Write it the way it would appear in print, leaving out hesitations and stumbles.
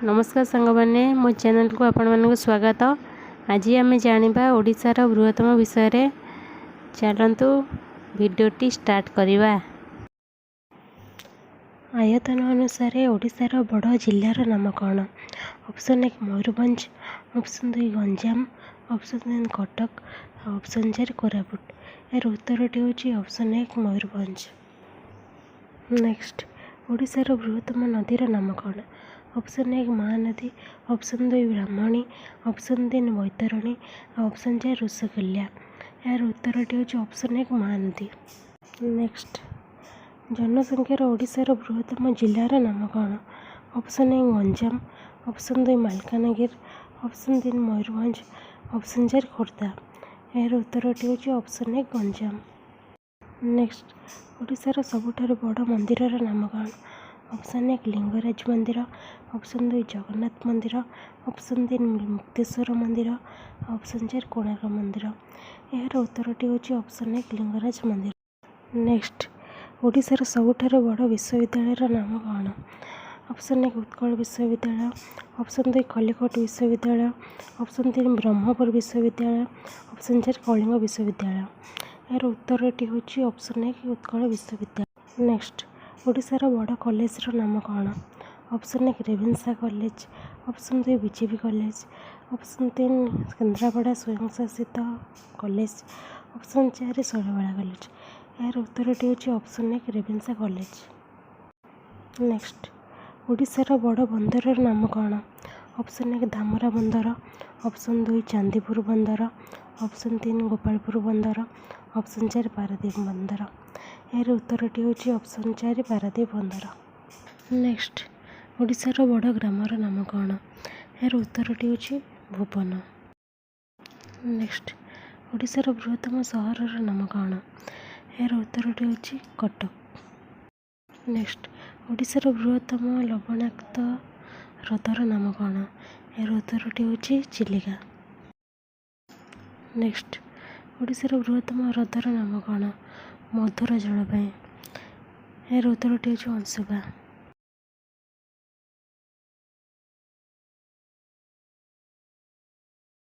ନମସ୍କାର ସାଙ୍ଗମାନେ, ମୋ ଚ୍ୟାନେଲକୁ ଆପଣମାନଙ୍କୁ ସ୍ୱାଗତ। ଆଜି ଆମେ ଜାଣିବା ଓଡ଼ିଶାର ବୃହତ୍ତମ ବିଷୟରେ। ଚାଲନ୍ତୁ, ଭିଡ଼ିଓଟି ଷ୍ଟାର୍ଟ କରିବା। ଆୟତନ ଅନୁସାରେ ଓଡ଼ିଶାର ବଡ଼ ଜିଲ୍ଲାର ନାମ କ'ଣ? Option 1 Mayurbhanj, option 2 Ganjam, option 3 Cuttack ଆଉ ଅପସନ୍ 4 କୋରାପୁଟ। ଏହାର ଉତ୍ତରଟି ହେଉଛି ଅପସନ୍ 1 ମୟୂରଭଞ୍ଜ। ନେକ୍ସଟ, ଓଡ଼ିଶାର ବୃହତ୍ତମ ନଦୀର ନାମ କ'ଣ? Option 1 Mahanadi, option 2 Brahmani, option 3 Baitarani ଆଉ ଅପସନ୍ 4 ଋଷିକୁଲ୍ୟା। ଏହାର ଉତ୍ତରଟି ହେଉଛି ଅପସନ୍ 1 ମହାନଦୀ। ନେକ୍ସଟ, ଜନସଂଖ୍ୟାର ଓଡ଼ିଶାର ବୃହତ୍ତମ ଜିଲ୍ଲାର ନାମ କ'ଣ? Option 1 Ganjam, option 2 Malkangiri, option 3 Mayurbhanj, option 4 Khordha. ଏହାର ଉତ୍ତରଟି ହେଉଛି ଅପସନ୍ 1 ଗଞ୍ଜାମ। ନେକ୍ସଟ, ଓଡ଼ିଶାର ସବୁଠାରୁ ବଡ଼ ମନ୍ଦିରର ନାମ କ'ଣ? ଅପସନ୍ 1 ଲିଙ୍ଗରାଜ ମନ୍ଦିର, ଅପସନ୍ 2 ଜଗନ୍ନାଥ ମନ୍ଦିର, ଅପସନ୍ 3 ମୁକ୍ତେଶ୍ୱର ମନ୍ଦିର, ଅପସନ୍ 4 କୋଣାର୍କ ମନ୍ଦିର। ଏହାର ଉତ୍ତରଟି ହେଉଛି ଅପସନ୍ 1 ଲିଙ୍ଗରାଜ ମନ୍ଦିର। ନେକ୍ସଟ, ଓଡ଼ିଶାର ସବୁଠାରୁ ବଡ଼ ବିଶ୍ୱବିଦ୍ୟାଳୟର ନାମ କ'ଣ? ଅପସନ୍ 1 ଉତ୍କଳ ବିଶ୍ୱବିଦ୍ୟାଳୟ, ଅପସନ୍ 2 ଖଲିକୋଟ ବିଶ୍ୱବିଦ୍ୟାଳୟ, ଅପସନ୍ 3 ବ୍ରହ୍ମପୁର ବିଶ୍ୱବିଦ୍ୟାଳୟ, ଅପସନ୍ 4 କଳିଙ୍ଗ ବିଶ୍ୱବିଦ୍ୟାଳୟ। ଏହାର ଉତ୍ତରଟି ହେଉଛି ଅପସନ୍ 1 ଉତ୍କଳ ବିଶ୍ୱବିଦ୍ୟାଳୟ। ନେକ୍ସଟ, ଓଡ଼ିଶାର ବଡ଼ କଲେଜର ନାମ କ'ଣ? Option 1 Ravenshaw college, option 2 BJB college, option 3 Kendrapara ସ୍ୱୟଂଶାସିତ କଲେଜ, ଅପସନ୍ 4 ଶୈଳବାଳା କଲେଜ। ଏହାର ଉତ୍ତରଟି ହେଉଛି ଅପସନ୍ 1 ରେଭେନ୍ସା କଲେଜ। ନେକ୍ସଟ, ଓଡ଼ିଶାର ବଡ଼ ବନ୍ଦରର ନାମ କ'ଣ? ଅପସନ୍ 1 ଧାମରା ବନ୍ଦର, ଅପସନ୍ 2 ଚାନ୍ଦିପୁର ବନ୍ଦର, ଅପସନ୍ 3 ଗୋପାଳପୁର ବନ୍ଦର, ଅପସନ୍ 4 ପାରାଦୀପ ବନ୍ଦର। ଏହାର ଉତ୍ତରଟି ହେଉଛି ଅପସନ୍ 4 ପାରାଦୀପ ବନ୍ଦର। ନେକ୍ସଟ, ଓଡ଼ିଶାର ବଡ଼ ଗ୍ରାମର ନାମ କ'ଣ? ଏହାର ଉତ୍ତରଟି ହେଉଛି ଭୁବନ। ନେକ୍ସଟ, ଓଡ଼ିଶାର ବୃହତ୍ତମ ସହରର ନାମ କ'ଣ? ଏହାର ଉତ୍ତରଟି ହେଉଛି କଟକ। ନେକ୍ସଟ, ଓଡ଼ିଶାର ବୃହତ୍ତମ ଲବଣାକ୍ତ ହ୍ରଦର ନାମ କ'ଣ? ଏହାର ଉତ୍ତରଟି ହେଉଛି ଚିଲିକା। ନେକ୍ସଟ, ଓଡ଼ିଶାର ବୃହତ୍ତମ ହ୍ରଦର ନାମ କ'ଣ ମଧୁର ଜଳ ପାଇଁ? ଏହାର ଉତ୍ତରଟି ହେଉଛି ଅଂଶୁପା।